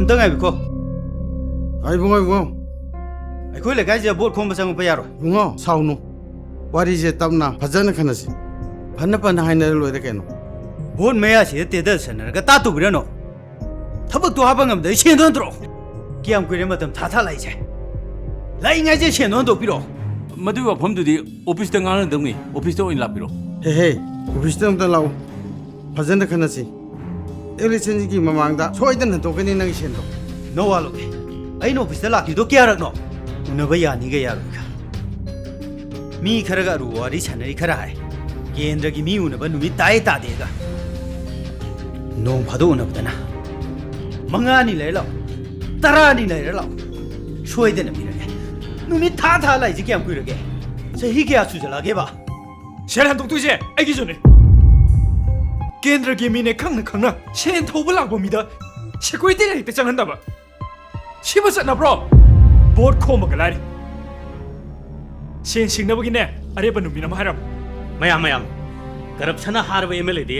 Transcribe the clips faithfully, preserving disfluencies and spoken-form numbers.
ꯑꯝꯇ ꯉꯥꯏꯕꯤꯈꯣ꯫ ꯑꯩ ꯏꯕꯨꯡꯉꯣ, ꯏꯕꯨꯡꯉꯣ꯫ ꯑꯩꯈꯣꯏ ꯂꯩꯀꯥꯏꯁꯤꯗ ꯚꯣꯠ ꯈꯣꯝꯕ ꯆꯪꯉꯛꯄ ꯌꯥꯔꯣꯏ꯫ ꯏꯕꯨꯡꯉꯣ, ꯁꯥꯎꯅꯨ꯫ ꯋꯥꯔꯤꯁꯦ ꯇꯞꯅ ꯐꯖꯅ ꯈꯟꯅꯁꯤ꯫ ꯐꯅ ꯐꯅ ꯍꯥꯏꯅꯔ ꯂꯣꯏꯔꯦ ꯀꯩꯅꯣ꯫ ꯚꯣꯠ ꯃꯌꯥꯁꯤꯗ ꯇꯦꯗꯜ ꯁꯟꯅꯔꯒ ꯇꯥ ꯇꯧꯕꯤꯔꯅꯣ꯫ ꯊꯕꯛꯇꯣ ꯍꯥꯞꯄ ꯉꯝꯗꯕ ꯁꯦꯟꯗꯣ ꯍꯟꯗꯣꯔꯛꯑꯣ꯫ ꯀꯌꯥꯝ ꯀꯨꯏꯔꯦ ꯃꯇꯝ ꯊꯥ ꯊꯥ ꯂꯥꯛꯏꯁꯦ? ꯂꯥꯛꯏꯉꯩꯁꯦ ꯁꯦꯟꯗꯣ ꯍꯟꯗꯣꯛꯄꯤꯔꯛꯑꯣ꯫ ꯃꯗꯨꯒꯤ ꯋꯥꯐꯝꯗꯨꯗꯤ ꯑꯣꯐꯤꯁꯇ ꯉꯥꯡꯅꯗꯧꯅꯤ꯫ ꯑꯣꯐꯤꯁꯇ ꯑꯣꯏꯅ ꯂꯥꯛꯄꯤꯔꯣ꯫ ꯍꯦ ꯍꯦ, ꯑꯣꯐꯤꯁꯇ ꯑꯝꯇ ꯂꯥꯛꯎ꯫ ꯐꯖꯅ ꯈꯟꯅꯁꯤ꯫ ꯏꯂꯦꯛꯁꯟꯒꯤ ꯃꯃꯥꯡꯗ ꯁꯣꯏꯗꯅ ꯍꯟꯗꯣꯛꯀꯅꯤ ꯅꯪꯒꯤ ꯁꯦꯟꯗꯣ꯫ ꯅꯣ ꯋꯥ ꯂꯧꯗꯦ꯫ ꯑꯩꯅ ꯑꯣꯐꯤꯁꯇ ꯂꯥꯛꯈꯤꯕꯗꯣ ꯀꯌꯥꯔꯛꯅꯣ? ꯎꯅꯕ ꯌꯥꯅꯤꯒ ꯌꯥꯔꯣꯏꯒ꯫ ꯃꯤ ꯈꯔꯒ ꯑꯔꯨꯕ ꯋꯥꯔꯤ ꯁꯥꯟꯅꯔꯤ ꯈꯔ ꯍꯥꯏ꯫ ꯀꯦꯟꯗ꯭ꯔꯒꯤ ꯃꯤ ꯎꯅꯕ ꯅꯨꯃꯤꯠ ꯇꯥꯏ ꯇꯥꯗꯦꯒ꯫ ꯅꯣꯡ ꯐꯥꯗꯣꯛ ꯎꯅꯕꯗꯅ ꯃꯉꯥꯅꯤ ꯂꯩꯔ ꯂꯥꯛꯑꯣ, ꯇꯔꯥꯅꯤ ꯂꯩꯔ ꯂꯥꯛꯑꯣ꯫ ꯁꯣꯏꯗꯅ ꯄꯤꯔꯒꯦ꯫ ꯅꯨꯃꯤꯠ ꯊꯥ ꯊꯥ ꯂꯥꯛꯏꯁꯦ ꯀꯌꯥꯝ ꯀꯨꯏꯔꯒꯦ? ꯆꯍꯤ ꯀꯌꯥ ꯁꯨꯖꯜꯂꯛꯑꯒꯦꯕ? ꯁꯦꯜ ꯍꯟꯗꯣꯛꯇꯣꯏꯁꯦ ꯑꯩꯒꯤꯁꯨꯅꯦ꯫ ꯀꯦꯟꯗ꯭ꯔꯒꯤ ꯃꯤꯅꯦ ꯈꯪꯅ ꯈꯪꯅ ꯁꯦꯟ ꯊꯧꯕ ꯂꯥꯛꯄ ꯃꯤꯗ ꯁꯦꯀ꯭ꯌꯨꯔꯤꯇꯤꯅ ꯍꯦꯛꯇ ꯆꯪꯍꯟꯗꯕ꯫ ꯁꯤꯕꯨ ꯆꯠꯅꯕ꯭ꯔꯣ? ꯚꯣꯠ ꯈꯣꯝꯕꯒ ꯂꯥꯏꯔꯤ꯫ ꯁꯦꯟ ꯁꯤꯡꯅꯕꯒꯤꯅꯦ ꯑꯔꯦꯞꯄ ꯅꯨꯃꯤꯠ ꯑꯃ ꯍꯥꯏꯔꯝꯃꯨ꯫ ꯃꯌꯥꯝ, ꯃꯌꯥꯝ, ꯀꯔꯞꯁꯟꯅ ꯍꯥꯔꯕ ꯑꯦꯝ ꯑꯦꯜ ꯑꯦꯗꯤ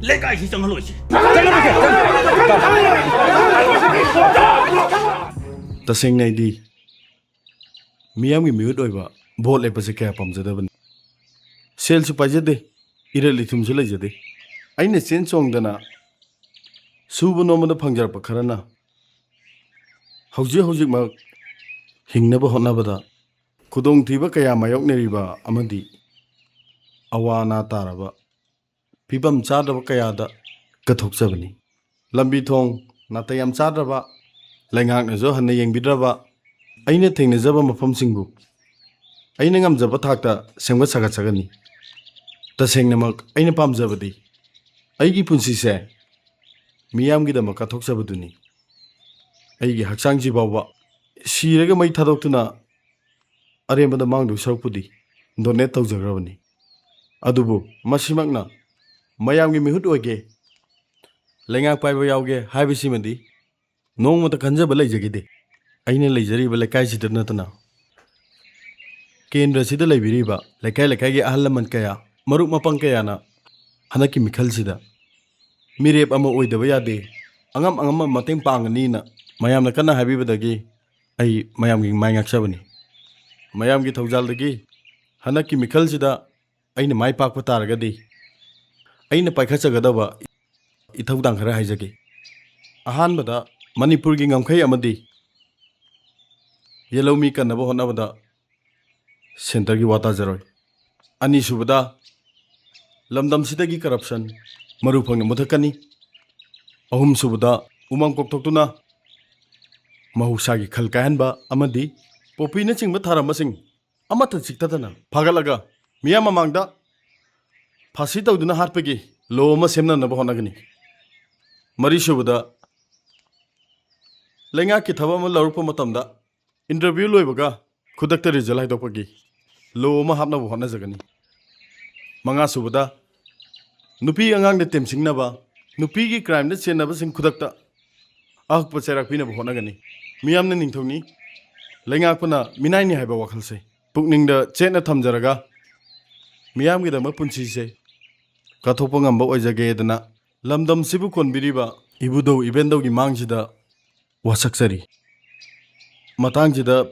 ꯂꯩꯀꯥꯏꯁꯤ ꯆꯪꯍꯜꯂꯣꯏꯁꯤ꯫ ꯇꯁꯦꯡꯅ ꯑꯩꯗꯤ ꯃꯤꯌꯥꯝꯒꯤ ꯃꯤꯍꯨꯠ ꯑꯣꯏꯕ ꯚꯣꯠ ꯂꯦꯞꯄꯁꯦ ꯀꯌꯥ ꯄꯥꯝꯖꯗꯕꯅꯤ꯫ ꯁꯦꯜꯁꯨ ꯄꯥꯏꯖꯗꯦ, ꯏꯔꯠ ꯏꯊꯨꯝꯁꯨ ꯂꯩꯖꯗꯦ꯫ ꯑꯩꯅ ꯆꯦꯟ ꯆꯣꯡꯗꯅ ꯁꯨꯕ ꯅꯣꯝꯕꯗ ꯐꯪꯖꯔꯛꯄ ꯈꯔꯅ ꯍꯧꯖꯤꯛ ꯍꯧꯖꯤꯛꯃꯛ ꯍꯤꯡꯅꯕ ꯍꯣꯠꯅꯕꯗ ꯈꯨꯗꯣꯡꯊꯤꯕ ꯀꯌꯥ ꯃꯥꯌꯣꯛꯅꯔꯤꯕ ꯑꯃꯗꯤ ꯑꯋꯥ ꯑꯅꯥ ꯇꯥꯔꯕ, ꯐꯤꯕꯝ ꯆꯥꯗ꯭ꯔꯕ ꯀꯌꯥꯗ ꯀꯠꯊꯣꯛꯆꯕꯅꯤ꯫ ꯂꯝꯕꯤ ꯊꯣꯡ ꯅꯥꯇꯩ ꯌꯥꯝ ꯆꯥꯗ꯭ꯔꯕ, ꯂꯩꯉꯥꯛꯅꯁꯨ ꯍꯟꯅ ꯌꯦꯡꯕꯤꯗ꯭ꯔꯕ ꯑꯩꯅ ꯊꯦꯡꯅꯖꯕ ꯃꯐꯝꯁꯤꯡꯕꯨ ꯑꯩꯅ ꯉꯝꯖꯕ ꯊꯥꯛꯇ ꯁꯦꯝꯒꯠ ꯁꯥꯒꯠꯆꯒꯅꯤ꯫ ꯇꯁꯦꯡꯅꯃꯛ ꯑꯩꯅ ꯄꯥꯝꯖꯕꯗꯤ ꯑꯩꯒꯤ ꯄꯨꯟꯁꯤꯁꯦ ꯃꯤꯌꯥꯝꯒꯤꯗꯃꯛ ꯀꯠꯊꯣꯛꯆꯕꯗꯨꯅꯤ꯫ ꯑꯩꯒꯤ ꯍꯛꯆꯥꯡꯁꯤ ꯐꯥꯎꯕ ꯁꯤꯔꯒ ꯃꯩ ꯊꯥꯗꯣꯛꯇꯨꯅ ꯑꯔꯦꯝꯕꯗ ꯃꯥꯡꯗꯣꯏ ꯁꯔꯨꯛꯄꯨꯗꯤ ꯗꯣꯅꯦꯠ ꯇꯧꯖꯈ꯭ꯔꯕꯅꯤ꯫ ꯑꯗꯨꯕꯨ ꯃꯁꯤꯃꯛꯅ ꯃꯌꯥꯝꯒꯤ ꯃꯤꯍꯨꯠ ꯑꯣꯏꯒꯦ, ꯂꯩꯉꯥꯛ ꯄꯥꯏꯕ ꯌꯥꯎꯒꯦ ꯍꯥꯏꯕꯁꯤꯃꯗꯤ ꯅꯣꯡꯃꯇ ꯈꯟꯖꯕ ꯂꯩꯖꯈꯤꯗꯦ꯫ ꯑꯩꯅ ꯂꯩꯖꯔꯤꯕ ꯂꯩꯀꯥꯏꯁꯤꯗ ꯅꯠꯇꯅ ꯀꯦꯟꯗ꯭ꯔꯁꯤꯗ ꯂꯩꯕꯤꯔꯤꯕ ꯂꯩꯀꯥꯏ ꯂꯩꯀꯥꯏꯒꯤ ꯑꯍꯜ ꯂꯃꯟ ꯀꯌꯥ, ꯃꯔꯨꯞ ꯃꯄꯥꯡ ꯀꯌꯥꯅ ꯍꯟꯗꯛꯀꯤ ꯃꯤꯈꯜꯁꯤꯗ ꯃꯤꯔꯦꯞ ꯑꯃ ꯑꯣꯏꯗꯕ ꯌꯥꯗꯦ, ꯑꯉꯝ ꯑꯉꯝꯕ ꯃꯇꯦꯡ ꯄꯥꯡꯒꯅꯤꯅ ꯃꯌꯥꯝꯅ ꯀꯟꯅ ꯍꯥꯏꯕꯤꯕꯗꯒꯤ ꯑꯩ ꯃꯌꯥꯝꯒꯤ ꯃꯥꯏ ꯉꯥꯛꯆꯕꯅꯤ꯫ ꯃꯌꯥꯝꯒꯤ ꯊꯧꯖꯥꯜꯗꯒꯤ ꯍꯟꯗꯛꯀꯤ ꯃꯤꯈꯜꯁꯤꯗ ꯑꯩꯅ ꯃꯥꯏ ꯄꯥꯛꯄ ꯇꯥꯔꯒꯗꯤ ꯑꯩꯅ ꯄꯥꯏꯈꯠꯆꯒꯗꯕ ꯏꯊꯧꯗꯥꯡ ꯈꯔ ꯍꯥꯏꯖꯒꯦ꯫ ꯑꯍꯥꯟꯕꯗ, ꯃꯅꯤꯄꯨꯔꯒꯤ ꯉꯝꯈꯩ ꯑꯃꯗꯤ ꯌꯦꯜꯍꯧꯃꯤ ꯀꯟꯅꯕ ꯍꯣꯠꯅꯕꯗ ꯁꯦꯟꯇꯔꯒꯤ ꯋꯥ ꯇꯥꯖꯔꯣꯏ꯫ ꯑꯅꯤꯁꯨꯕꯗ, ꯂꯝꯗꯝꯁꯤꯗꯒꯤ ꯀꯔꯞꯁꯟ ꯃꯔꯨ ꯐꯪꯅ ꯃꯨꯊꯠꯀꯅꯤ꯫ ꯑꯍꯨꯝꯁꯨꯕꯗ, ꯎꯃꯪ ꯀꯣꯛꯊꯣꯛꯇꯨꯅ ꯃꯍꯧꯁꯥꯒꯤ ꯈꯜ ꯀꯥꯏꯍꯟꯕ ꯑꯃꯗꯤ ꯄꯣꯄꯤꯅꯆꯤꯡꯕ ꯊꯥꯔꯝꯕꯁꯤꯡ ꯑꯃꯠꯇ ꯆꯤꯛꯊꯗꯅ ꯐꯥꯒꯠꯂꯒ ꯃꯤꯌꯥꯝ ꯃꯃꯥꯡꯗ ꯐꯥꯁꯤ ꯇꯧꯗꯨꯅ ꯍꯥꯠꯄꯒꯤ ꯂꯣ ꯑꯃ ꯁꯦꯝꯅꯅꯕ ꯍꯣꯠꯅꯒꯅꯤ꯫ ꯃꯔꯤꯁꯨꯕꯗ, ꯂꯩꯉꯥꯛꯀꯤ ꯊꯕꯛ ꯑꯃ ꯂꯧꯔꯛꯄ ꯃꯇꯝꯗ ꯏꯟꯇꯔꯚ꯭ꯌꯨ ꯂꯣꯏꯕꯒ ꯈꯨꯗꯛꯇ ꯔꯤꯖꯜ ꯍꯥꯏꯗꯣꯛꯄꯒꯤ ꯂꯣ ꯑꯃ ꯍꯥꯞꯅꯕ ꯍꯣꯠꯅꯖꯒꯅꯤ꯫ ꯃꯉꯥꯁꯨꯕꯗ, ꯅꯨꯄꯤ ꯑꯉꯥꯡꯗ ꯇꯦꯝꯁꯤꯡꯅꯕ, ꯅꯨꯄꯤꯒꯤ ꯀ꯭ꯔꯥꯏꯝꯗ ꯆꯦꯟꯅꯕꯁꯤꯡ ꯈꯨꯗꯛꯇ ꯑꯍꯛꯄ ꯆꯩꯔꯥꯛ ꯄꯤꯅꯕ ꯍꯣꯠꯅꯒꯅꯤ꯫ ꯃꯤꯌꯥꯝꯅ ꯅꯤꯡꯊꯧꯅꯤ, ꯂꯩꯉꯥꯛꯄꯅ ꯃꯤꯅꯥꯏꯅꯤ ꯍꯥꯏꯕ ꯋꯥꯈꯜꯁꯦ ꯄꯨꯛꯅꯤꯡꯗ ꯆꯦꯠꯅ ꯊꯝꯖꯔꯒ ꯃꯤꯌꯥꯝꯒꯤꯗꯃꯛ ꯄꯨꯟꯁꯤꯁꯦ ꯀꯠꯊꯣꯛꯄ ꯉꯝꯕ ꯑꯣꯏꯖꯒꯦꯗꯅ ꯂꯝꯗꯝꯁꯤꯕꯨ ꯀꯣꯟꯕꯤꯔꯤꯕ ꯏꯕꯨꯙꯧ ꯏꯕꯦꯟꯗꯧꯒꯤ ꯃꯥꯡꯁꯤꯗ ꯋꯥꯁꯛꯆꯔꯤ꯫ ꯃꯇꯥꯡꯁꯤꯗ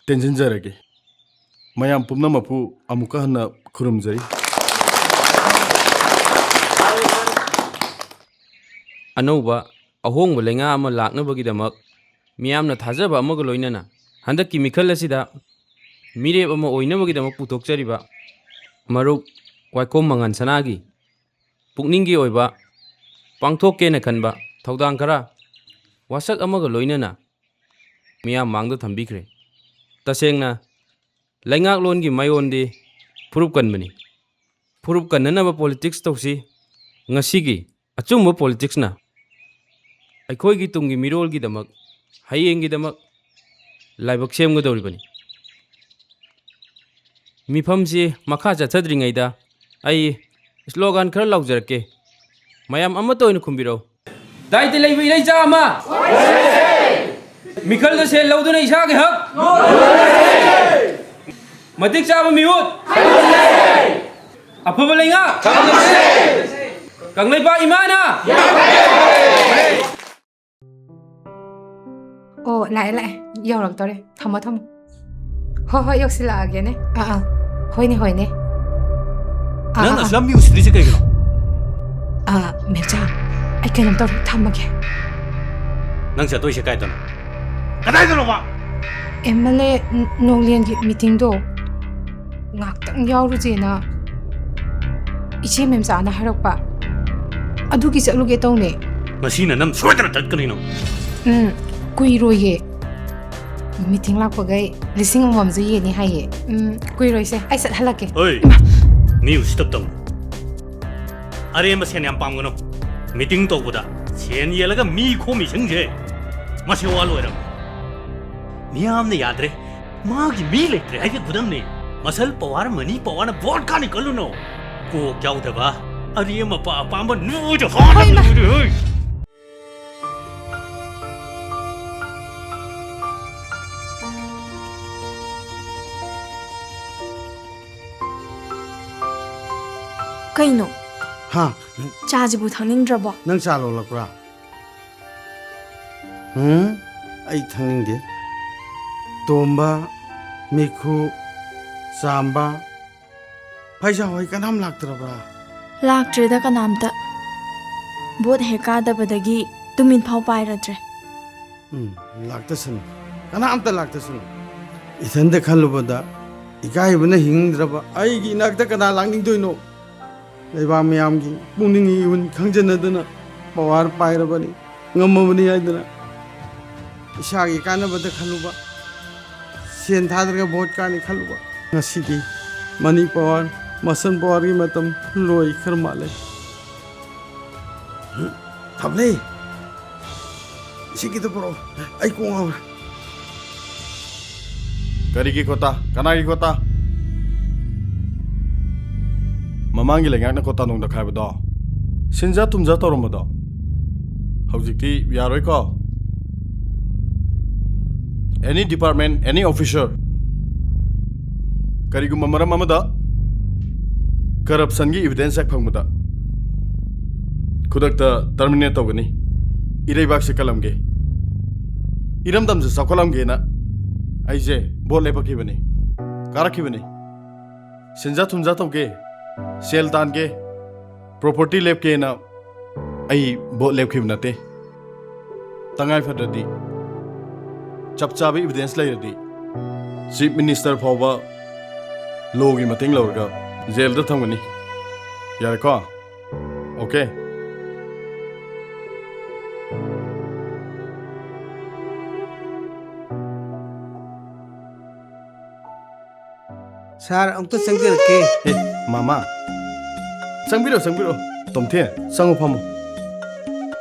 ꯇꯦꯟꯁꯤꯟꯖꯔꯒꯦ꯫ ꯃꯌꯥꯝ ꯄꯨꯝꯅꯃꯛꯄꯨ ꯑꯃꯨꯛꯀ ꯍꯟꯅ ꯈꯨꯔꯨꯝꯖꯔꯤ꯫ ꯑꯅꯧꯕ ꯑꯍꯣꯡꯕ ꯂꯩꯉꯥꯛ ꯑꯃ ꯂꯥꯛꯅꯕꯒꯤꯗꯃꯛ ꯃꯤꯌꯥꯝꯅ ꯊꯥꯖꯕ ꯑꯃꯒ ꯂꯣꯏꯅꯅ ꯍꯟꯗꯛꯀꯤ ꯃꯤꯈꯜ ꯑꯁꯤꯗ ꯃꯤꯔꯦꯞ ꯑꯃ ꯑꯣꯏꯅꯕꯒꯤꯗꯃꯛ ꯄꯨꯊꯣꯛꯆꯔꯤꯕ ꯃꯔꯨꯞ ꯋꯥꯏꯈꯣꯝ ꯃꯉꯥꯟ ꯁꯅꯥꯒꯤ ꯄꯨꯛꯅꯤꯡꯒꯤ ꯑꯣꯏꯕ ꯄꯥꯡꯊꯣꯛꯀꯦꯅ ꯈꯟꯕ ꯊꯧꯗꯥꯡ ꯈꯔ ꯋꯥꯁꯛ ꯑꯃꯒ ꯂꯣꯏꯅꯅ ꯃꯤꯌꯥꯝ ꯃꯥꯡꯗ ꯊꯝꯕꯤꯈ꯭ꯔꯦ꯫ ꯇꯁꯦꯡꯅ ꯂꯩꯉꯥꯛꯂꯣꯟꯒꯤ ꯃꯥꯏꯑꯣꯟꯗꯤ ꯐꯨꯔꯨꯞ ꯀꯟꯕꯅꯤ꯫ ꯐꯨꯔꯨꯞ ꯀꯟꯅꯅꯕ ꯄꯣꯂꯤꯇꯤꯛꯁ ꯇꯧꯁꯤ꯫ ꯉꯁꯤꯒꯤ ꯑꯆꯨꯝꯕ ꯄꯣꯂꯤꯇꯤꯛꯁꯅ ꯑꯩꯈꯣꯏꯒꯤ ꯇꯨꯡꯒꯤ ꯃꯤꯔꯣꯜꯒꯤꯗꯃꯛ, ꯍꯌꯦꯡꯒꯤꯗꯃꯛ ꯂꯥꯏꯕꯛ ꯁꯦꯝꯒꯗꯧꯔꯤꯕꯅꯤ꯫ ꯃꯤꯐꯝꯁꯤ ꯃꯈꯥ ꯆꯠꯊꯗ꯭ꯔꯤꯉꯩꯗ ꯑꯩ ꯁ꯭ꯂꯣꯒꯥꯟ ꯈꯔ ꯂꯥꯎꯖꯔꯛꯀꯦ꯫ ꯃꯌꯥꯝ ꯑꯃꯠꯇ ꯑꯣꯏꯅ ꯈꯨꯝꯕꯤꯔꯛꯎ꯫ ꯗꯥꯏꯇ ꯂꯩꯕ ꯏꯔꯩꯆꯥ ꯑꯃ, ꯃꯤꯈꯜꯗ ꯁꯦꯜ ꯂꯧꯗꯨꯅ ꯏꯁꯥꯒꯤ ꯍꯛ, ꯃꯇꯤꯛ ꯆꯥꯕ ꯃꯤꯍꯨꯠ, ꯑꯐꯕ ꯂꯩꯉꯥꯛ, ꯀꯪꯂꯩꯄꯥꯛ ꯏꯃꯥꯅ! ꯑꯣ, ꯂꯥꯛꯑꯦ, ꯂꯥꯛꯑꯦ꯫ ꯌꯧꯔꯛꯇꯧꯔꯦ꯫ ꯊꯝꯃꯣ, ꯊꯝꯃꯣ꯫ ꯍꯣꯏ, ꯍꯣꯏ, ꯌꯧꯁꯤꯜꯂꯛꯑꯒꯦꯅꯦ꯫ ꯑꯥ, ꯑꯥ꯫ ꯍꯣꯏꯅꯦ, ꯍꯣꯏꯅꯦ꯫ ꯑꯥ, ꯅꯪ ꯑꯥ, ꯑꯥ꯫ ꯑꯁꯨꯛ ꯌꯥꯝ ꯃꯤ ꯎꯁꯤꯠꯇ꯭ꯔꯤꯁꯦ ꯀꯩꯒꯤꯅꯣ? ꯑꯥ, ꯃꯦꯝꯆꯥ, ꯑꯩ ꯀꯩꯅꯣꯝ ꯇꯧꯔꯦ, ꯊꯝꯃꯒꯦ꯫ ꯅꯪ ꯆꯠꯇꯣꯏꯁꯦ ꯀꯥꯏꯗꯅꯣ? ꯀꯗꯥꯏꯗꯅꯣꯕ? ꯑꯦꯝ ꯑꯦꯜ ꯑꯦ ꯅꯣꯡꯂꯦꯟꯒꯤ ꯃꯤꯇꯤꯡꯗꯣ ꯉꯥꯛꯇꯪ ꯌꯥꯎꯔꯨꯁꯦꯅ ꯏꯆꯦ ꯃꯦꯝꯆꯥꯅ ꯍꯥꯏꯔꯛꯄ꯫ ꯑꯗꯨꯒꯤ ꯆꯠꯂꯨꯒꯦ ꯇꯧꯅꯦ꯫ ꯉꯁꯤ ꯅꯅꯝ ꯁꯣꯏꯗꯅ ꯇꯠꯀꯅꯤ ꯅꯪ꯫ ꯎꯝ, ꯀꯨꯏꯔꯣꯏꯌꯦ꯫ ꯃꯤꯇꯤꯡ ꯂꯥꯛꯄꯈꯩ ꯂꯤꯁꯤꯡ ꯑꯃꯃꯝꯁꯨ ꯌꯦꯟꯅꯤ ꯍꯥꯏꯌꯦ꯫ ꯎꯝ, ꯀꯨꯏꯔꯣꯏꯁꯦ, ꯑꯩ ꯆꯠꯍꯜꯂꯛꯀꯦ꯫ ꯍꯣꯏ꯫ ꯏꯃꯥ! ꯃꯤ ꯎꯁꯤꯠꯇꯕ ꯇꯝꯃꯨ꯫ ꯑꯔꯦꯝꯕ ꯁꯦꯟ ꯌꯥꯝ ꯄꯥꯝꯒꯅꯨ꯫ ꯃꯤꯇꯤꯡ ꯇꯧꯕꯗ ꯁꯦꯟ ꯌꯦꯜꯂꯒ ꯃꯤ ꯈꯣꯝꯃꯤꯁꯤꯡꯁꯦ ꯃꯁꯤ ꯋꯥ ꯂꯣꯏꯔꯝꯃꯦ꯫ ꯃꯤꯌꯥꯝꯅ ꯌꯥꯗ꯭ꯔꯦ꯫ ꯃꯥꯒꯤ ꯃꯤ ꯂꯩꯇ꯭ꯔꯦ ꯍꯥꯏꯕ ꯈꯨꯗꯝꯅꯤ꯫ ꯃꯁꯜ ꯄꯋꯥꯔ, ꯃꯅꯤ ꯄꯋꯥꯔꯅ ꯚꯣꯠ ꯀꯥꯅꯤ ꯈꯜꯂꯨꯅꯣ꯫ ꯀꯣꯛ ꯌꯥꯎꯗꯕ, ꯑꯔꯦꯝ ꯑꯄꯥ ꯑꯄꯥꯝꯕ ꯅꯣꯏꯗ ꯍꯥꯟꯅ ꯍꯣꯏ, ꯏꯃꯥ꯫ ꯂꯣꯏꯔꯦ, ꯍꯣꯏ꯫ ꯀꯩꯅꯣ? ꯍꯥ? ꯆꯥꯁꯤꯕꯨ ꯊꯛꯅꯤꯡꯗ꯭ꯔꯕꯣ? ꯅꯪ ꯆꯥ ꯂꯣꯜꯂꯛꯄ꯭ꯔꯥ? ꯎꯝ, ꯑꯩ ꯊꯛꯅꯤꯡꯗꯦ꯫ ꯇꯣꯝꯕ, ꯃꯤꯈꯨ, ꯆꯥꯝꯕ, ꯐꯩꯖꯥ ꯍꯣꯏ ꯀꯅꯥꯝ ꯂꯥꯛꯇ꯭ꯔꯕ꯭ꯔꯥ? ꯂꯥꯛꯇ꯭ꯔꯦꯗ ꯀꯅꯥꯝꯇ꯫ ꯚꯣꯠ ꯍꯦꯛ ꯀꯥꯗꯕꯗꯒꯤ ꯇꯨꯃꯤꯠ ꯐꯥꯎ ꯄꯥꯏꯔꯗ꯭ꯔꯦ꯫ ꯎꯝ, ꯂꯥꯛꯇꯁꯅꯨ꯫ ꯀꯅꯥꯝꯇ ꯂꯥꯛꯇꯁꯅꯨ꯫ ꯏꯊꯟꯇ ꯈꯜꯂꯨꯕꯗ ꯏꯀꯥꯏꯕꯅ ꯍꯤꯡꯗ꯭ꯔꯕ ꯑꯩꯒꯤ ꯏꯅꯥꯛꯇ ꯀꯅꯥ ꯂꯥꯛꯅꯤꯡꯗꯣꯏꯅꯣ? ꯂꯩꯕꯥꯛ ꯃꯌꯥꯝꯒꯤ ꯄꯨꯛꯅꯤꯡ ꯏꯍꯨꯟ ꯈꯪꯖꯟꯅꯗꯅ ꯄꯋꯥꯔ ꯄꯥꯏꯔꯕꯅꯤ, ꯉꯝꯃꯕꯅꯤ ꯍꯥꯏꯗꯅ ꯏꯁꯥꯒꯤ ꯀꯥꯟꯅꯕꯗ ꯈꯜꯂꯨꯕ, ꯁꯦꯟ ꯊꯥꯗꯔꯒ ꯚꯣꯠ ꯀꯥꯅꯤ ꯈꯜꯂꯨꯕ꯫ ꯉꯁꯤꯗꯤ ꯃꯅꯤ ꯄꯋꯥꯔ, ꯃꯁꯜ ꯄꯋꯥꯔꯒꯤ ꯃꯇꯝ ꯂꯣꯏꯈ꯭ꯔ ꯃꯥꯜꯂꯦ꯫ ꯊꯝꯂꯦ꯫ ꯁꯤꯒꯤꯗ ꯄꯨꯔꯛꯑꯣ꯫ ꯑꯩ ꯀꯣꯛ ꯉꯥꯎꯔꯦ꯫ ꯀꯔꯤꯒꯤ ꯀꯣꯇꯥ? ꯀꯅꯥꯒꯤ ꯀꯣꯇꯥ? ꯃꯃꯥꯡꯒꯤ ꯂꯩꯉꯥꯛꯅ ꯀꯣꯇꯥ ꯅꯨꯡꯗ ꯈꯥꯏꯕꯗꯣ, ꯁꯤꯟꯖ ꯊꯨꯝꯖ ꯇꯧꯔꯝꯕꯗꯣ, ꯍꯧꯖꯤꯛꯇꯤ ꯌꯥꯔꯣꯏꯀꯣ? Any department, any officer, ꯀꯔꯤꯒꯨꯝꯕ ꯃꯔꯝ ꯑꯃꯗ ꯀꯔꯞꯁꯟꯒꯤ ꯏꯕꯤꯗꯦꯟꯁ ꯍꯦꯛ ꯐꯪꯕꯗ, ꯈꯨꯗꯛꯇ ꯇꯔꯃꯤꯅꯦꯠ ꯇꯧꯒꯅꯤ꯫ ꯏꯔꯩꯕꯥꯛꯁꯦ ꯀꯜꯂꯝꯒꯦ, ꯏꯔꯝꯗꯝꯁꯦ ꯆꯥꯎꯈꯠꯂꯝꯒꯦꯅ ꯑꯩꯁꯦ ꯚꯣꯠ ꯂꯦꯞꯄꯛꯈꯤꯕꯅꯤ, ꯀꯥꯔꯛꯈꯤꯕꯅꯤ꯫ ꯁꯦꯟꯖꯥ ꯊꯨꯝꯖꯥ ꯇꯧꯒꯦ, ꯁꯦꯜ ꯇꯥꯟꯒꯦ, ꯄ꯭ꯔꯣꯄꯔꯇꯤ ꯂꯦꯞꯀꯦꯅ ꯑꯩ ꯚꯣꯠ ꯂꯦꯞꯈꯤꯕ ꯅꯠꯇꯦ꯫ ꯇꯉꯥꯏ ꯐꯗ꯭ꯔꯗꯤ, ꯆꯞ ꯆꯥꯕ ꯏꯕꯤꯗꯦꯟꯁ ꯂꯩꯔꯗꯤ, ꯆꯤꯐ ꯃꯤꯅꯤꯁꯇꯔ ꯐꯥꯎꯕ ꯂꯣꯒꯤ ꯃꯇꯦꯡ ꯂꯧꯔꯒ ꯖꯦꯜꯗ ꯊꯝꯒꯅꯤ꯫ ꯌꯥꯔꯦꯀꯣ? ꯑꯣꯀꯦ꯫ ꯁꯥꯔ, ꯑꯃꯨꯛꯇ ꯆꯪꯖꯔꯛꯀꯦ꯫ ꯑꯦ, ꯃꯥꯃꯥ꯫ ꯆꯪꯕꯤꯔꯣ, ꯆꯪꯕꯤꯔꯣ꯫ ꯇꯣꯝꯊꯦ, ꯆꯪꯉꯣ, ꯐꯝꯃꯣ꯫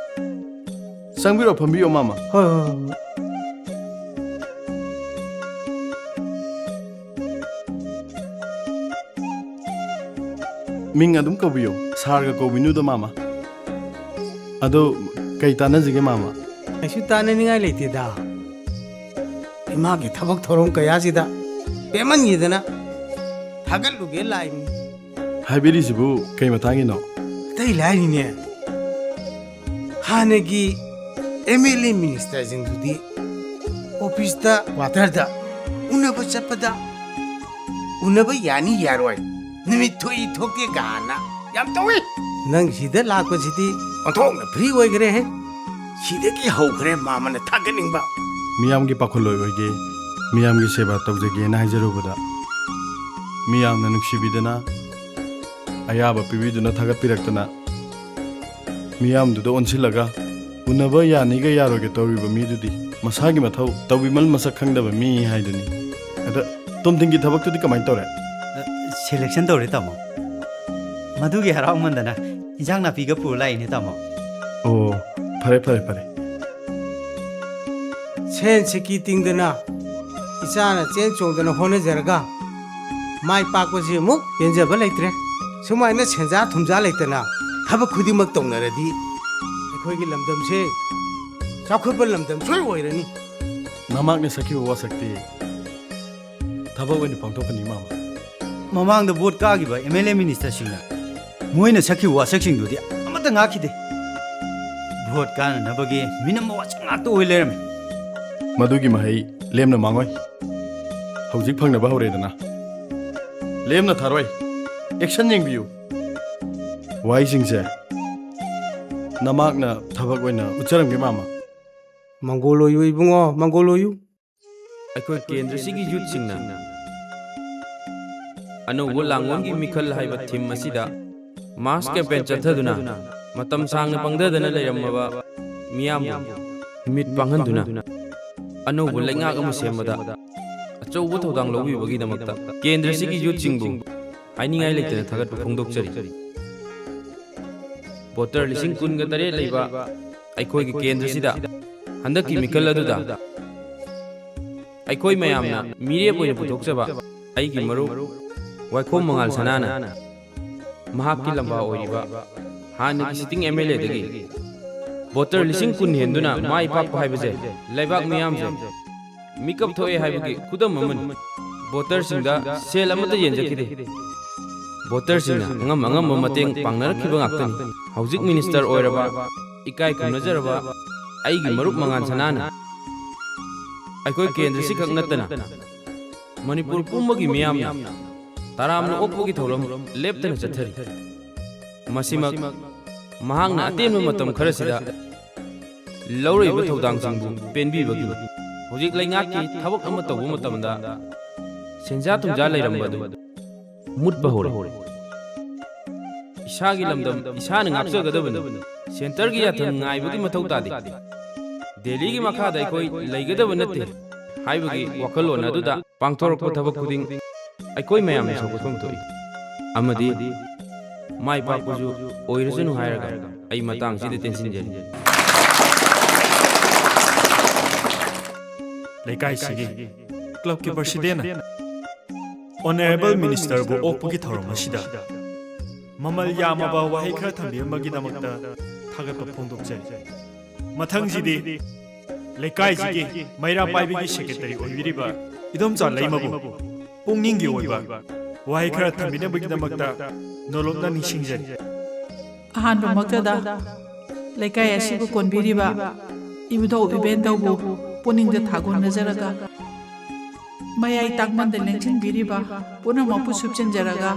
ꯆꯪꯕꯤꯔꯣ, ꯐꯝꯕꯤꯌꯣ, ꯃꯥꯃꯥ꯫ ꯍꯣꯏ, ꯍꯣꯏ, ꯍꯣꯏ꯫ ꯃꯤꯡ ꯑꯗꯨꯝ ꯀꯧꯕꯤꯌꯣ, ꯁꯥꯔꯒ ꯀꯧꯕꯤꯅꯨꯗ, ꯃꯥꯃꯥ꯫ ꯑꯗꯣ, ꯀꯩ ꯇꯥꯟꯅꯁꯤꯒꯦ, ꯃꯥꯃꯥ? ꯀꯩꯁꯨ ꯇꯥꯟꯅꯅꯤꯡꯉꯥꯏ ꯂꯩꯇꯦꯗ꯫ ꯏꯃꯥꯒꯤ ꯊꯕꯛ ꯊꯧꯔꯝ ꯀꯌꯥꯁꯤꯗ ꯄꯦꯟꯃꯟꯈꯤꯗꯅ ꯊꯥꯒꯠꯂꯨꯒꯦ ꯂꯥꯛꯏꯅꯤ꯫ ꯍꯥꯏꯕꯤꯔꯤꯁꯤꯕꯨ ꯀꯩ ꯃꯇꯥꯡꯒꯤꯅꯣ? ꯑꯇꯩ ꯂꯥꯏꯔꯤꯅꯦ, ꯍꯥꯟꯅꯒꯤ ꯑꯦꯝ ꯑꯦꯜ ꯑꯦ ꯃꯤꯅꯤꯁꯇꯔꯁꯤꯡꯗꯨꯗꯤ ꯑꯣꯐꯤꯁꯇ, ꯀ꯭ꯋꯥꯇꯔꯗ ꯎꯅꯕ ꯆꯠꯄꯗ ꯎꯅꯕ ꯌꯥꯅꯤ ꯌꯥꯔꯣꯏ, ꯅꯨꯃꯤꯠ ꯊꯣꯛꯏ ꯊꯣꯛꯇꯦ ꯀꯥꯏꯅ ꯌꯥꯝ ꯇꯧꯏ꯫ ꯅꯪ ꯁꯤꯗ ꯂꯥꯛꯄꯁꯤꯗꯤ ꯑꯣꯟꯊꯣꯛꯅ ꯐ꯭ꯔꯤ ꯑꯣꯏꯈ꯭ꯔꯦꯍꯦ꯫ ꯁꯤꯗꯒꯤ ꯍꯧꯈ꯭ꯔꯦ ꯃꯥꯃꯅ ꯊꯥꯒꯠꯅꯤꯡꯕ꯫ ꯃꯤꯌꯥꯝꯒꯤ ꯄꯥꯈꯣꯜꯂꯣꯏ ꯑꯣꯏꯒꯦ, ꯃꯤꯌꯥꯝꯒꯤ ꯁꯦꯕꯥ ꯇꯧꯖꯒꯦꯅ ꯍꯥꯏꯖꯔꯨꯕꯗ, ꯃꯤꯌꯥꯝꯅ ꯅꯨꯡꯁꯤꯕꯤꯗꯅ, ꯑꯌꯥꯕ ꯄꯤꯕꯤꯗꯨꯅ, ꯊꯥꯒꯠꯄꯤꯔꯛꯇꯅ, ꯃꯤꯌꯥꯝꯗꯨꯗ ꯑꯣꯟꯁꯤꯜꯂꯒ ꯎꯅꯕ ꯌꯥꯅꯤꯒ ꯌꯥꯔꯣꯏꯒ ꯇꯧꯔꯤꯕ ꯃꯤꯗꯨꯗꯤ ꯃꯁꯥꯒꯤ ꯃꯊꯧ ꯇꯧꯕꯤꯃꯜ ꯃꯁꯛ ꯈꯪꯗꯕ ꯃꯤ ꯍꯥꯏꯗꯨꯅꯤ꯫ ꯑꯗ ꯇꯣꯝꯊꯤꯟꯒꯤ ꯊꯕꯛꯇꯨꯗꯤ ꯀꯃꯥꯏꯅ ꯇꯧꯔꯦ? ꯁꯦꯂꯦꯛꯁꯟ ꯇꯧꯔꯦ, ꯇꯥꯃꯣ꯫ ꯃꯗꯨꯒꯤ ꯍꯔꯥꯎꯃꯟꯗꯅ ꯏꯟꯖꯥꯡ ꯅꯥꯄꯤꯒ ꯄꯨꯔ ꯂꯥꯛꯏꯅꯦ, ꯇꯥꯃꯣ꯫ ꯑꯣ, ꯐꯔꯦ, ꯐꯔꯦ, ꯐꯔꯦ꯫ ꯁꯦꯟ ꯁꯤꯀꯤ ꯇꯤꯡꯗꯅ ꯏꯆꯥꯅ ꯆꯦꯟ ꯆꯣꯡꯗꯅ ꯍꯣꯠꯅꯖꯔꯒ ꯃꯥꯏ ꯄꯥꯛꯄꯁꯤ ꯑꯃꯨꯛ ꯄꯦꯟꯖꯕ ꯂꯩꯇ꯭ꯔꯦ꯫ ꯁꯨꯃꯥꯏꯅ ꯁꯦꯟꯖꯥ ꯊꯨꯝꯖꯥ ꯂꯩꯇꯅ ꯊꯕꯛ ꯈꯨꯗꯤꯡꯃꯛ ꯇꯧꯅꯔꯗꯤ ꯑꯩꯈꯣꯏꯒꯤ ꯂꯝꯗꯝꯁꯦ ꯆꯥꯎꯈꯠꯄ ꯂꯝꯗꯝ ꯁꯣꯏ ꯑꯣꯏꯔꯅꯤ꯫ ꯅꯃꯥꯛꯅ ꯁꯛꯈꯤꯕ ꯋꯥꯁꯛꯇꯤ ꯊꯕꯛ ꯑꯣꯏꯅ ꯄꯥꯡꯊꯣꯛꯀꯅꯤ, ꯃꯥꯃ꯫ ꯃꯃꯥꯡꯗ ꯚꯣꯠ ꯀꯥꯈꯤꯕ ꯑꯦꯝ ꯑꯦꯜ ꯑꯦ ꯃꯤꯅꯤꯁꯇꯔꯁꯤꯡꯅ ꯃꯣꯏꯅ ꯁꯛꯈꯤꯕ ꯋꯥꯁꯛꯁꯤꯡꯗꯨꯗꯤ ꯑꯃꯠꯇ ꯉꯥꯛꯈꯤꯗꯦ꯫ ꯚꯣꯠ ꯀꯥꯟꯅꯅꯕꯒꯤ ꯃꯤꯅꯝꯕ ꯋꯥꯁꯛ ꯉꯥꯛꯇ ꯑꯣꯏ ꯂꯩꯔꯝꯃꯦ꯫ ꯃꯗꯨꯒꯤ ꯃꯍꯩ ꯂꯦꯝꯅ ꯃꯥꯡꯉꯣꯏ꯫ ꯍꯧꯖꯤꯛ ꯐꯪꯅꯕ ꯍꯧꯔꯦꯗꯅ꯫ ꯂꯦꯝꯅ ꯊꯥꯔꯣꯏ꯫ ꯑꯦꯛꯁꯟ ꯌꯦꯡꯕꯤꯌꯨ꯫ ꯋꯥꯍꯩꯁꯤꯡꯁꯦ ꯅꯃꯥꯛꯅ ꯊꯕꯛ ꯑꯣꯏꯅ ꯎꯠꯆꯔꯝꯒꯦ, ꯃꯥꯃ꯫ ꯃꯪꯒꯣꯜ ꯑꯣꯏꯌꯨ ꯏꯕꯨꯡꯉꯣ, ꯃꯪꯒꯣꯜ ꯑꯣꯏꯌꯨ꯫ ꯑꯩꯈꯣꯏ ꯀꯦꯟꯗ꯭ꯔꯁꯤꯒꯤ ꯌꯨꯠꯁꯤꯡꯅ ꯑꯅꯧꯕ ꯂꯥꯡꯕꯒꯤ ꯃꯤꯈꯜ ꯍꯥꯏꯕ ꯊꯤꯝ ꯑꯁꯤꯗ ꯃꯥꯁ ꯀꯦꯝꯄꯦꯟ ꯆꯠꯊꯗꯨꯅ ꯃꯇꯝ ꯁꯥꯡꯅ ꯄꯪꯊꯗꯅ ꯂꯩꯔꯝꯃꯕ ꯃꯤꯌꯥꯝꯕꯨ ꯃꯤꯠ ꯄꯥꯡꯍꯟꯗꯨꯅ ꯑꯅꯧꯕ ꯂꯩꯉꯥꯛ ꯑꯃ ꯁꯦꯝꯕꯗ ꯑꯆꯧꯕ ꯊꯧꯗꯥꯡ ꯂꯧꯕꯤꯕꯒꯤꯗꯃꯛꯇ ꯀꯦꯟꯗ꯭ꯔꯁꯤꯒꯤ ꯌꯨꯠꯁꯤꯡꯕꯨ ꯍꯥꯏꯅꯤꯡꯉꯥꯏ ꯂꯩꯇꯅ ꯊꯥꯒꯠꯄ ꯐꯣꯡꯗꯣꯛꯆꯔꯤ꯫ ꯚꯣꯇꯔ ꯂꯤꯁꯤꯡ ꯀꯨꯟꯒ ꯇꯔꯦꯠ ꯂꯩꯕ ꯑꯩꯈꯣꯏꯒꯤ ꯀꯦꯟꯗ꯭ꯔꯁꯤꯗ ꯍꯟꯗꯛꯀꯤ ꯃꯤꯈꯜ ꯑꯗꯨꯗ ꯑꯩꯈꯣꯏ ꯃꯌꯥꯝꯅ ꯃꯤꯔꯦꯞ ꯑꯣꯏꯅ ꯄꯨꯊꯣꯛꯆꯕ ꯑꯩꯒꯤ ꯃꯔꯨꯞ ꯋꯥꯏꯈꯣꯝ ꯃꯉꯥꯜ ꯁꯅꯥꯅ ꯃꯍꯥꯛꯀꯤ ꯂꯝꯕꯥ ꯑꯣꯏꯔꯤꯕ ꯍꯥꯟꯅꯒꯤ ꯁꯤꯇꯤꯡ ꯑꯦꯝ ꯑꯦꯜ ꯑꯦꯗꯒꯤ ꯚꯣꯇꯔ ꯂꯤꯁꯤꯡ ꯀꯨꯟ ꯍꯦꯟꯗꯨꯅ ꯃꯥꯏ ꯄꯥꯛꯄ ꯍꯥꯏꯕꯁꯦ ꯂꯩꯕꯥꯛ ꯃꯤꯌꯥꯝꯁꯦ ꯃꯤꯀꯞ ꯊꯣꯛꯑꯦ ꯍꯥꯏꯕꯒꯤ ꯈꯨꯗꯝ ꯑꯃꯅꯤ꯫ ꯚꯣꯇꯔꯁꯤꯡꯗ ꯁꯦꯜ ꯑꯃꯠꯇ ꯌꯦꯟꯖꯈꯤꯗꯦ꯫ ꯚꯣꯇꯔꯁꯤꯡꯅ ꯑꯉꯝ ꯑꯉꯝꯕ ꯃꯇꯦꯡ ꯄꯥꯡꯅꯔꯛꯈꯤꯕ ꯉꯥꯛꯇꯅꯤ꯫ ꯍꯧꯖꯤꯛ ꯃꯤꯅꯤꯁꯇꯔ ꯑꯣꯏꯔꯕ, ꯏꯀꯥꯏ ꯈꯨꯝꯅꯖꯔꯕ ꯑꯩꯒꯤ ꯃꯔꯨꯞ ꯃꯉꯥꯟ ꯁꯅꯥꯅ ꯑꯩꯈꯣꯏ ꯀꯦꯟꯗ꯭ꯔꯁꯤ ꯈꯛ ꯅꯠꯇꯅ ꯃꯅꯤꯄꯨꯔ ꯄꯨꯝꯕꯒꯤ ꯃꯤꯌꯥꯝꯅ ꯇꯔꯥꯝꯅ ꯑꯣꯛꯄꯒꯤ ꯊꯧꯔꯝ ꯂꯦꯞꯇꯅ ꯆꯠꯊꯔꯤ꯫ ꯃꯁꯤꯃꯛ ꯃꯍꯥꯛꯅ ꯑꯇꯦꯟꯕ ꯃꯇꯝ ꯈꯔꯁꯤꯗ ꯂꯧꯔꯛꯏꯕ ꯊꯧꯗꯥꯡꯁꯤꯡꯕꯨ ꯄꯦꯟꯕꯤꯕꯒꯤꯅꯤ꯫ ꯍꯧꯖꯤꯛ ꯂꯩꯉꯥꯛꯀꯤ ꯊꯕꯛ ꯑꯃ ꯇꯧꯕ ꯃꯇꯝꯗ ꯁꯦꯟꯖꯥ ꯊꯨꯝꯖꯥ ꯂꯩꯔꯝꯕ ꯑꯗꯨ ꯃꯨꯠꯄ ꯍꯧꯔꯦ꯫ ꯏꯁꯥꯒꯤ ꯂꯝꯗꯝ ꯏꯁꯥꯅ ꯉꯥꯛꯆꯒꯗꯕꯅꯤ꯫ ꯁꯦꯟꯇꯔꯒꯤ ꯌꯥꯊꯪ ꯉꯥꯏꯕꯒꯤ ꯃꯊꯧ ꯇꯥꯗꯦ꯫ ꯗꯦꯜꯂꯤꯒꯤ ꯃꯈꯥꯗ ꯑꯩꯈꯣꯏ ꯂꯩꯒꯗꯕ ꯅꯠꯇꯦ ꯍꯥꯏꯕꯒꯤ ꯋꯥꯈꯜꯂꯣꯟ ꯑꯗꯨꯗ ꯄꯥꯡꯊꯣꯔꯛꯄ ꯊꯕꯛ ꯈꯨꯗꯤꯡ ꯑꯩꯈꯣꯏ ꯃꯌꯥꯝꯅ ꯁꯧꯒꯠꯐꯝ ꯊꯣꯛꯏ ꯑꯃꯗꯤ ꯃꯥꯏ ꯄꯥꯛꯄꯁꯨ ꯑꯣꯏꯔꯁꯅꯨ ꯍꯥꯏꯔꯒ ꯑꯩ ꯃꯇꯥꯡꯁꯤꯗ ꯇꯦꯟꯁꯤꯟꯖꯔꯤ꯫ ꯂꯩꯀꯥꯏꯁꯤꯒꯤ ꯀ꯭ꯂꯕꯀꯤ ꯄ꯭ꯔꯁꯤꯗꯦꯟꯅ ꯑꯣꯅꯔꯦꯕꯜ ꯃꯤꯅꯤꯁꯇꯔꯕꯨ ꯑꯣꯛꯄꯒꯤ ꯊꯧꯔꯝ ꯑꯁꯤꯗ ꯃꯃꯜ ꯌꯥꯝꯃꯕ ꯋꯥꯍꯩ ꯈꯔ ꯊꯝꯕꯤꯔꯝꯕꯒꯤꯗꯃꯛꯇ ꯊꯥꯒꯠꯄ ꯐꯣꯡꯗꯣꯛꯆꯔꯤ꯫ ꯃꯊꯪꯁꯤꯗꯤ ꯂꯩꯀꯥꯏꯁꯤꯒꯤ ꯃꯩꯔꯥ ꯄꯥꯏꯕꯤꯒꯤ ꯁꯦꯀ꯭ꯔꯦꯇꯔꯤ ꯑꯣꯏꯕꯤꯔꯤꯕ ꯏꯗꯣꯝꯆꯥ ꯂꯩꯃꯕꯨ ꯄꯨꯛꯅꯤꯡꯒꯤ ꯑꯣꯏꯕ ꯋꯥꯍꯩ ꯈꯔ ꯊꯝꯕꯤꯅꯕꯒꯤꯗꯃꯛꯇ ꯅꯣꯂꯨꯛꯅ ꯅꯤꯡꯁꯤꯡꯖꯔꯤ꯫ ꯑꯍꯥꯟꯕꯃꯛꯇꯗ ꯂꯩꯀꯥꯏ ꯑꯁꯤꯕꯨ ꯀꯣꯟꯕꯤꯔꯤꯕ ꯏꯕꯨꯙꯧ ꯏꯕꯦꯟꯗꯧꯕꯨ ꯄꯨꯛꯅꯤꯡꯗ ꯊꯥꯒꯣꯟꯅꯖꯔꯒ, ꯃꯌꯥꯏ ꯇꯥꯡꯃꯟꯗ ꯂꯦꯡꯁꯤꯟꯕꯤꯔꯤꯕ ꯄꯨꯝꯅꯃꯛꯄꯨ ꯁꯨꯞꯆꯤꯟꯖꯔꯒ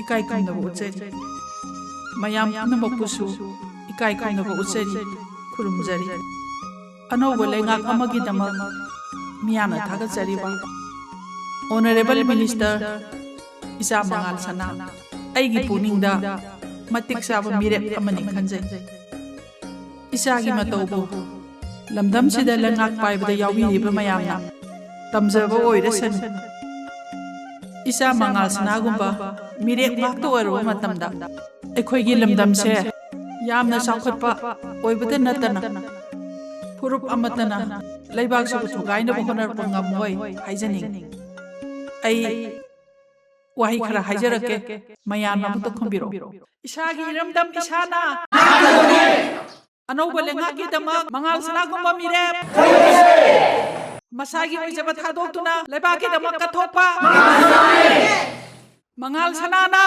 ꯏꯀꯥꯏ ꯈꯨꯝꯅꯕ ꯎꯠꯆꯔꯤ꯫ ꯃꯌꯥꯝ ꯄꯨꯝꯅꯃꯛꯄꯨꯁꯨ ꯏꯀꯥꯏ ꯈꯨꯝꯅꯕ ꯎꯠꯆꯔꯤ, ꯈꯨꯔꯨꯝꯖꯔꯤ꯫ ꯑꯅꯧꯕ ꯂꯩꯉꯥꯛ ꯑꯃꯒꯤꯗꯃꯛ ꯃꯤꯌꯥꯝꯅ ꯊꯥꯒꯠꯆꯔꯤꯕ Honourable Minister ꯏꯆꯥ ꯃꯉꯥꯜ ꯁꯅꯥ, ꯑꯩꯒꯤ ꯄꯨꯛꯅꯤꯡꯗ ꯃꯇꯤꯛ ꯆꯥꯕ ꯃꯤꯔꯦꯞ ꯑꯃꯅꯤ ꯈꯟꯖꯩ꯫ ꯏꯆꯥꯒꯤ ꯃꯇꯧꯕꯨ ꯂꯝꯗꯝꯁꯤꯗ ꯂꯩꯉꯥꯛ ꯄꯥꯏꯕꯗ ꯌꯥꯎꯕꯤꯔꯤꯕ ꯃꯌꯥꯝꯅ ꯇꯝꯖꯕ ꯑꯣꯏꯔꯁꯅꯨ꯫ ꯏꯆꯥ ꯃꯉꯥꯜ ꯁꯅꯥꯒꯨꯝꯕ ꯃꯤꯔꯦꯞ ꯉꯥꯛꯇ ꯑꯣꯏꯔꯕ ꯃꯇꯝꯗ ꯑꯩꯈꯣꯏꯒꯤ ꯂꯝꯗꯝꯁꯦ ꯌꯥꯝꯅ ꯆꯥꯎꯈꯠꯄ ꯑꯣꯏꯕꯇ ꯅꯠꯇꯅ ꯐꯨꯔꯨꯞ ꯑꯃꯠꯇꯅ ꯂꯩꯕꯥꯛꯁꯤꯕꯨ ꯊꯨꯒꯥꯏꯅꯕ ꯍꯣꯠꯅꯔꯛꯄ ꯉꯝꯃꯣꯏ ꯍꯥꯏꯖꯅꯤꯡꯏ꯫ ꯑꯩ ꯋꯥꯍꯩ ꯈꯔ ꯍꯥꯏꯖꯔꯛꯀꯦ, ꯃꯌꯥꯝꯅ ꯑꯃꯨꯛꯇ ꯈꯨꯝꯕꯤꯔꯛꯑꯣ꯫ ꯏꯁꯥꯒꯤ ꯏꯔꯝꯗꯝ ꯏꯁꯥꯅ ꯑꯅꯧꯕ ꯂꯩꯉꯥꯛꯀꯤꯗꯃꯛ ꯃꯉꯥꯜ ꯁꯅꯥꯒꯨꯝꯕ ꯃꯤꯔꯦꯞ, ꯃꯁꯥꯒꯤ ꯑꯣꯏꯖꯕ ꯊꯥꯗꯣꯛꯇꯨꯅ ꯂꯩꯕꯥꯛꯀꯤꯗꯃꯛ ꯀꯠꯊꯣꯛꯄ ꯃꯉꯥꯜ ꯁꯅꯥꯅ